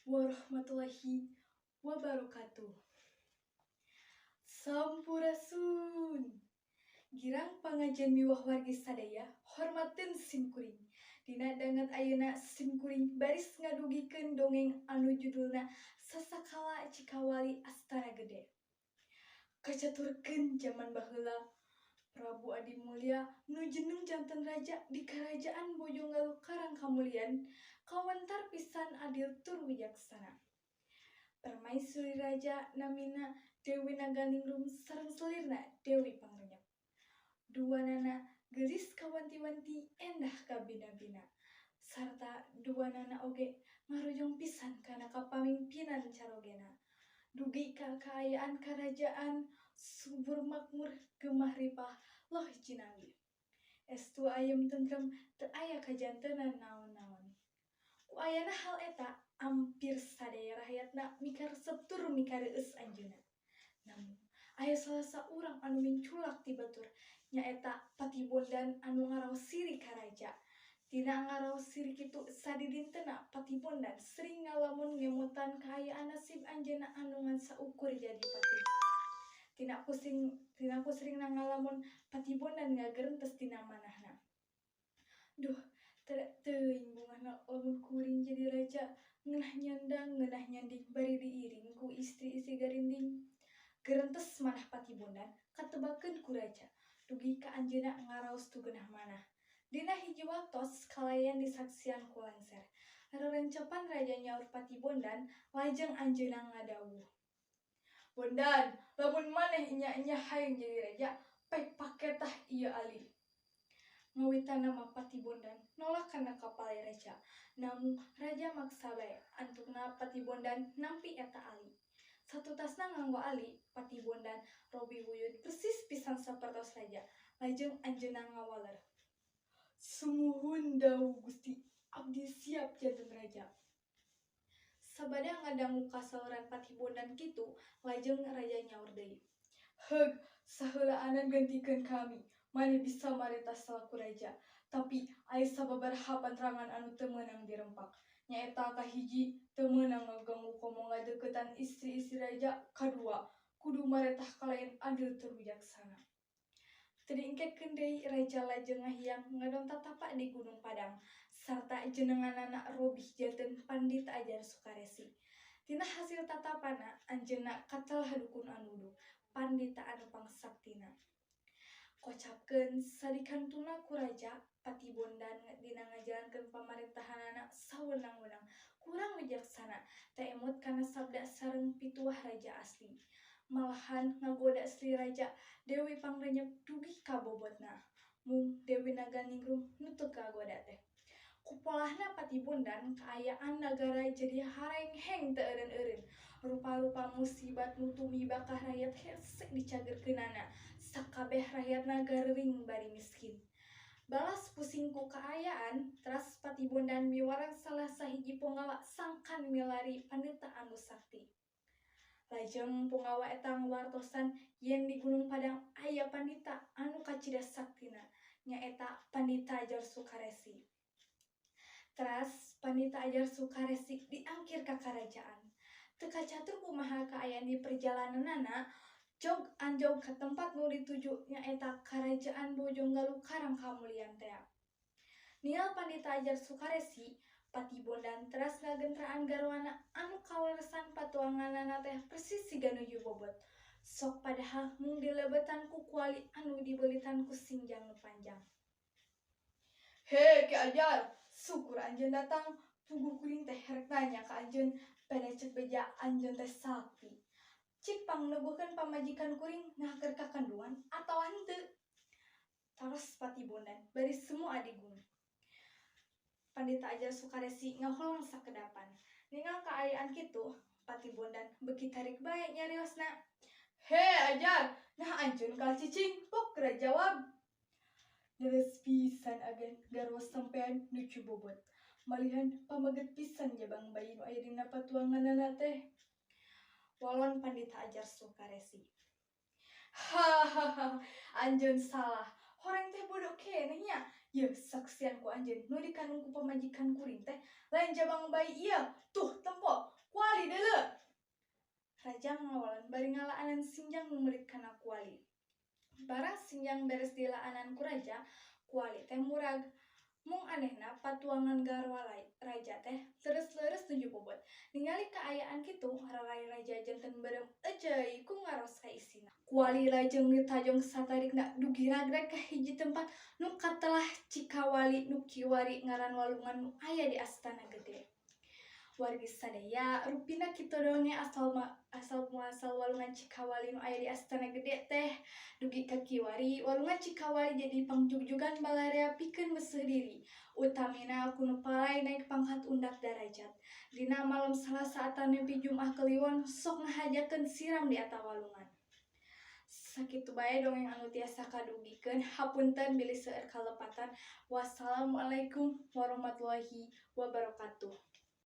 Warahmatullahi wabarakatuh. Sampurasun. Girang pangajian miwah wargi sadaya hormateun sim kuring. Dina danget ayeuna sim kuring baris ngadugikeun dongeng anu judulna Sasakala Cikawali Astana Gede. Kacaturkeun jaman baheula Prabu Adimulya nu jeneng janten raja di karajaan Bojonggaluh Karang Kamulian kawentar pisan adil tur wijaksana. Permaisuri raja namina Dewi Naganingrum sareng selirna Dewi Pangrenyep. Duanana geulis kawanti-wanti endah kabina-bina. Sarta duanana oge ngarojong pisan kana kapamimpinan carogena. Dugi ka kaayaan karajaan subur makmur gemah ripah loh jinawi. Estu ayem tentrem teu aya kajantenan naon-naon. Ku ayana hal eta ampir sadaya rakyatna mikaresep tur mikareueus anjeunna. Namun aya salah saurang anu minculak ti batur nyaeta Patih Bondan anu ngaraos siri ka raja. Tina ngaraos siri kitu sadidintena Patih Bondan sering ngalamun ngemutan kaayaan nasib anjeunna anu ngan saukur jadi patih. Tina ku seringna ngalamun Patih Bondan ngagerentes tina manahna. Duh, teuing bungahna lamun kuring jadi raja, ngeunah nyandang, ngeunah nyanding bari diiring ku istri-istri garinding. Gerentes manah Patih Bondan katebakeun ku raja, dugi ka anjeunna ngaraos tu geunah manah. Dina hiji waktos kalayan disaksian ku lengser. Rerencepan raja nyaur Patih Bondan lajeng anjeunna ngadawuh. Bondan, lamun maneh inya-inya hayang jadi raja, pek pake tah ieu ali. Ngawitanna mah Patih Bondan nolak kana kapale raja. Namun raja maksa bae antukna Patih Bondan nampi eta ali. Satutasna nganggo ali, Patih Bondan robi wuyud persis pisan sapertos raja. Lajeng anjeunna ngawaler. Sumuhun dawuh Gusti, abdi siap janten raja. Sabada ngadangu kasauran Patih Bondan kitu, lajeng raja nyaur deui. Heug, saheulaanan gantikeun kami, maneh bisa marentah salaku raja. Tapi aya sababaraha pantrangan anu teu meunang dirempak. Nyaeta kahiji, teu meunang ngaganggu komo ngadeuketan istri-istri raja, kadua, kudu marentah kalayan adil tur wijaksana. Teu diengkekeun deui raja lajeng ngahiang ngadon tatapa di Gunung Padang, sarta jenenganana robih janten Pandita Ajar Sukaresi. Tina hasil tatapana anjeunna katelah dukun anu udug, pandita anu pangsaktina. Kocapkeun sadikantuna ku raja, Patih Bondan dina ngajalankeun pamarentahanana sawenang-wenang, kurang wijaksana, teu emut kana sabda sareng pituah raja asli. Malahan ngagoda Sri Raja Dewi Pangrenyep dugi ka bobotna. Mung Dewi Naganingrum nu teu kagoda teh. Ku polahna Patih Bondan kaayaan nagara jadi harengheng teu eureun-eureun. Rupa-rupa musibat nu tumiba ka rakyat hese dicagerkeunana. Sakabeh rakyatna garering bari miskin. Balas pusing ku kaayaan, teras Patih Bondan miwarang salah sahiji ponggawa sangkan milari pandita anu sakti. Lajeng ponggawa eta ngawartosan yen di Gunung Padang aya pandita anu kacida saktina, nyaeta Pandita Ajar Sukaresi. Teras Pandita Ajar Sukaresi diangkir ka karajaan. Teu kacatur kumaha kaayaan di perjalananana, jog anjog ka tempat nu dituju nyaeta Karajaan Bojonggaluh Karang Kamulian tea. Ningal Pandita Ajar Sukaresi, Patih Bondan teras ngagentraan garwana anu kaleresan patuanganana teh persis siga nuju bobot. Sok padahal mung dilebetan ku kuali anu dibeulitan ku sinjang nu panjang. He, Ki Ajar, syukur anjeun datang, puguh kuring teh rek nanya ka anjeun, pada cek beja anjeun teh sakti. Cik pangneguhkeun pamajikan kuring nah keur kakandungan atawa henteu. Taros Patih Bondan bari semua adigung. Pandita Ajar Sukaresi ngahulang sakedapan. Ningal kaayaan kitu, Patih Bondan beuki tarik bae nyariosna. He Ajar, nah anjeun kal cicing, pok geura jawab. Leres pisan agan garwa sampean nuju bobot. Malihan pamaget pisan jabang bayi nu aya dina patuanganana teh. Walon Pandita Ajar Sukaresi. Hahaha, anjeun salah. Horeng teh bodoh keneh nya. Yeuh, saksian ku anjeun nu dikandung ku pamajikan kuring teh lain jabang bayi ieu. Tuh tempo. Kuali deuleu. Raja ngawalan bari ngalaanan sinjang nu meurit kana kuali. Barang sinjang beres dilaanan ku raja, kuali teh murag. Mung anehna patuangan garwa raja teh leres-leres nuju bobot. Ningali kaayaan kitu, raray raja janten beureum eceuy ku ngaros ka isina. Kuali lajeng ditajong satarikna dugi ragrag ka hiji tempat nu katelah Cikawali nu kiwari ngaran walungan nu aya di astana gede. Wargi sadaya, rupina kitu dongeng asal muasal walungan Cikawali nu aya di astana gede teh. Dugi ka kiwari, walungan Cikawali jadi pangjugjugan balarea pikeun meuseuh diri, utamina ku nu palay naek pangkat undak darajat. Dina malem Salasa atanapi Jumaah Kliwon sok ngahajakeun siram di eta walungan. Sakitu bae dongeng anu tiasa kadugikeun, hapunten bilih seueur kalepatan. Wassalamualaikum warahmatullahi wabarakatuh.